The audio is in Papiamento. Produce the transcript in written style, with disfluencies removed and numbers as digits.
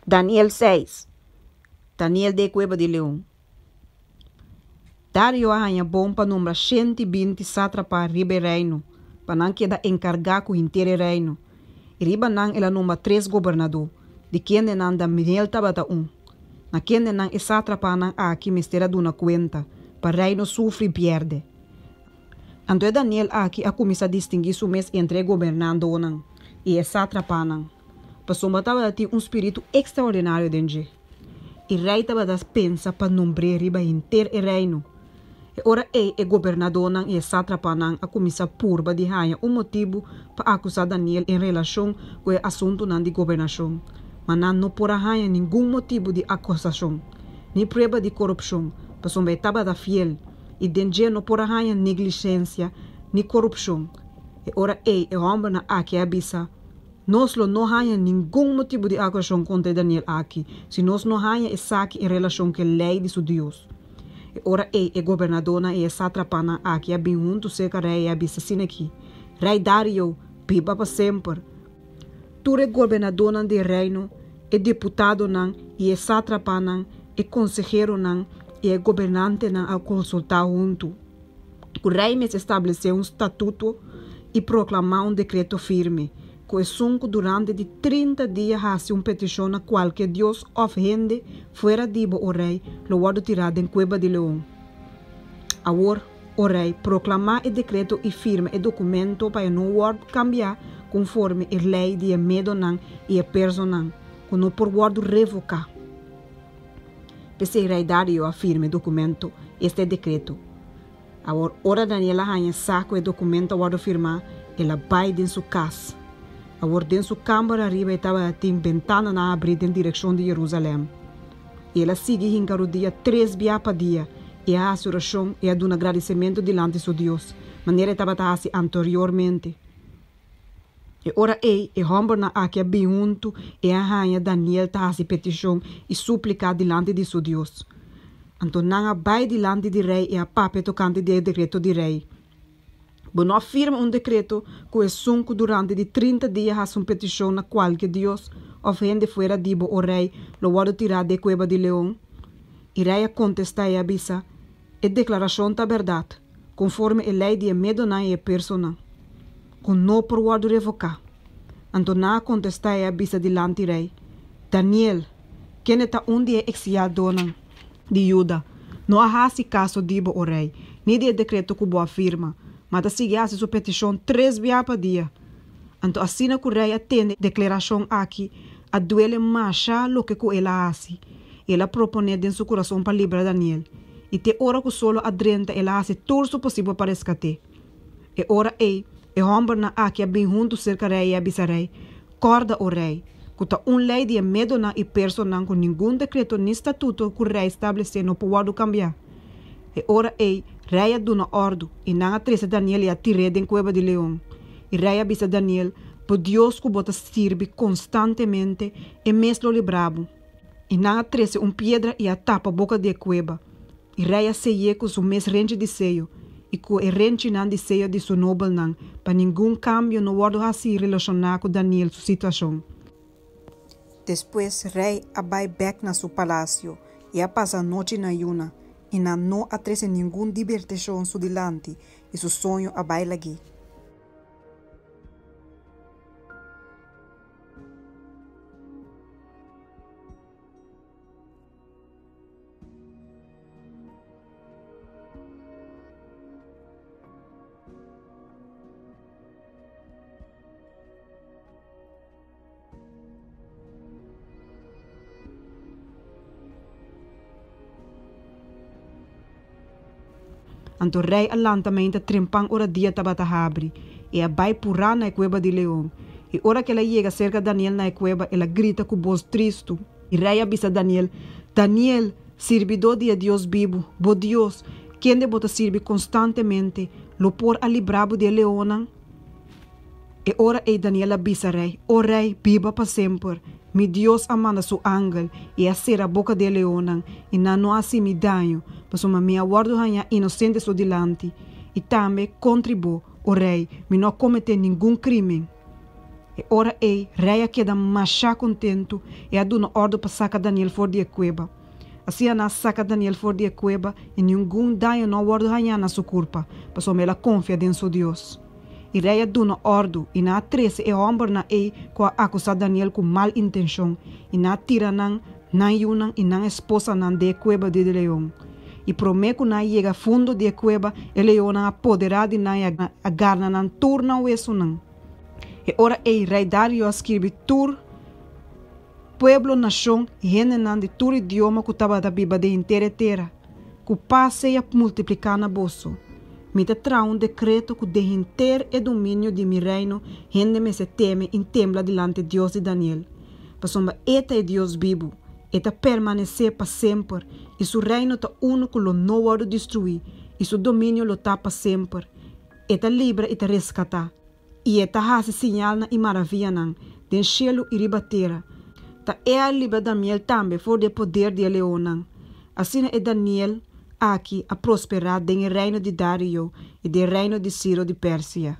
Daniel seis. Daniel den e kueba di leon. Dario a haña bon pa nombra 120 sátrapa riba e reino, pa nan keda enkargá ku henter e reino. I riba nan el a nombra tres gobernadó, di kendenan Daniel tabata un. Na kendenan e sátrapanan aki mester a duna kuenta, pa rei no sufri bièrdè. Anto e Daniel aki a kuminsá distinguí su mes entre e gobernadónan i e sátrapanan, pasobra tabata tin un spiritu ekstraordinario den dje. I rei tabata pensa pa nombr'é riba henter e reino. E ora ei e gobernadónan i e sátrapanan a kuminsá purba di haña un motibu pa akusá Daniel en relashon ku e asuntunan di gobernashon, ma nan no por a haña ningun motibu di akusashon, ni prueba di korupshon, pasobra e tabata fiel, i den dje no por a haña negligensia ni korupshon. E ora ei e hòmbernan aki a bisa, Nos lo no haña ningun motibu di akusashon kontra e Daniel aki, si nos no haña esaki en relashon ku e lei di su Dios. E ora ei e gobernadónan i e sátrapanan aki a bin huntu serka rei i a bisa asin'akí, Rei Dario, biba pa semper! Tur e gobernadónan di e reino, e diputadonan i e sátrapanan, e konseheronan i e gobernantenan a konsultá huntu ku rei mester establesé un statuto i proklamá un dekreto firme, ku esun ku durante di 30 dia hasi un petishon na kualke dios òf hende fuera di bo, o rei, lo wòrdu tirá den kueba di leon. Awor, o rei, proklamá e dekreto i firma e dokumento pa e no wòrdu kambiá konforme e lei di e medonan i e personan, ku no por wòrdu revoká. P'esei rei Dario a firma e dokumento, esta e dekreto. Awor, ora Daniel a haña sa ku e dokumento a wòrdu firmá, el a bai den su kas. Awor, den su kamber ariba e tabatin bentananan habrí den direkshon di Jerusalèm. I el a sigui hinka rudia tres bia pa dia, i a hasi orashon i a duna gradisimentu dilanti su Dios, manera e tabata hasi anteriormente. E ora ei e hòmbernan aki a bin huntu i a haña Daniel ta hasi petishon i súplika dilanti di su Dios. Anto nan a bai dilanti di rei i a papia tokante di e dekreto di rei. Bo no a firma un dekreto ku esun ku durante di 30 dia hasi un petishon na kualke dios òf hende fuera di bo, o rei, lo wòrdu tirá den e kueba di leon? I rei a kontestá i a bisa, E deklarashon ta bèrdat, konforme e lei di e medonan i e personan, ku no por wòrdu revoká. Anto nan a kontestá i a bisa dilanti rei, Daniel, kende ta un di e eksiliadonan di Juda, no a hasi kaso di bo, o rei, ni di e dekreto ku bo a firma, ma ta sigui hasi su petishon tres bia pa dia. Anto asina ku rei a tende e deklarashon aki, a duele masha loke ku el a hasi. El a proponé den su kurason pa libra Daniel, i te ora ku solo a drenta el a hasi tur su posibel pa reskat'é. E ora ei, e hòmbernan aki a bin huntu serka rei i a bisa rei, Kòrda, o rei, ku ta un lei di e medonan i personan ku ningun dekreto ni statuto ku rei stablesé no por wòrdu kambiá. E ora ei, rei a duna òrdu, i nan a trese Daniel i a tir'é den kueba di leon. I rei a bisa Daniel, Bo Dios ku bo ta sirbi konstantemente, e mes lo libra bo. I nan a trese un piedra i a tapa boka di e kueba. I rei a sey'é ku su mes renchi di seyo i ku e renchinan di seyo di su nobelnan, pa ningun kambio no wòrdu hasí relashoná ku Daniel su situashon. Despues rei a bai bèk na su palasio i a pasa anochi na yuna, i nan no a trese ningun dibertishon su dilanti, i su soño a bai lag'é. Anto rei a lanta mainta trempan ora dia tabata habri, i a bai purá na e kueba di leon. I ora ku el a yega serka Daniel na e kueba, el a grita ku bos tristu. I rei a bisa Daniel, Daniel, sirbidó di e Dios bibu, bo Dios, kende bo ta sirbi konstantemente, lo por a libra bo di e leonnan? E ora ei Daniel a bisa rei, O rei, biba pa semper! Mi Dios a manda su angel i a sera boka di e leonnan, i nan no a hasi mi daño, pasobra mi a wòrdu hañá inosente su dilanti. I tambe, kontri bo, o rei, mi no a kometé ningun krímen. E ora ei, rei a keda masha kontentu i a duna òrdu pa saka Daniel for di e kueba. Asina nan a saka Daniel for di e kueba i ningun daño no a wòrdu hañá na su kurpa, pasobra el a konfia den su Dios. I rei a duna òrdu, i nan a trese e hòmbernan ei ku a akusá Daniel ku mal intenshon, i nan a tira nan, nan yunan i nan esposanan den e kueba di e leon. I promé ku nan a yega fundo di e kueba, e leonnan a poderá di nan i a garna nan tur nan wesunan. E ora ei rei Dario a skirbi tur pueblo, nashon i hendenan di tur idioma ku tabata biba den henter e tera, Ku pas sea multipliká na boso. Mi ta traha un dekreto ku den henter e dominio di mi reino hende mester teme i tembla dilanti Dios di Daniel. Pasobra e ta e Dios bibu, e ta permanesé pa semper, i su reino ta unu ku lo no wòrdu destruí, i su dominio lo ta pa semper. E ta libra i ta reskatá, i e ta hasi siñalnan i maravianan den shelu i riba tera. Ta e a libra Daniel tambe for di e poder di e leonnan. Asina e Daniel aki a prosperá den e reino di Dario i den e reino di Siro di Persia.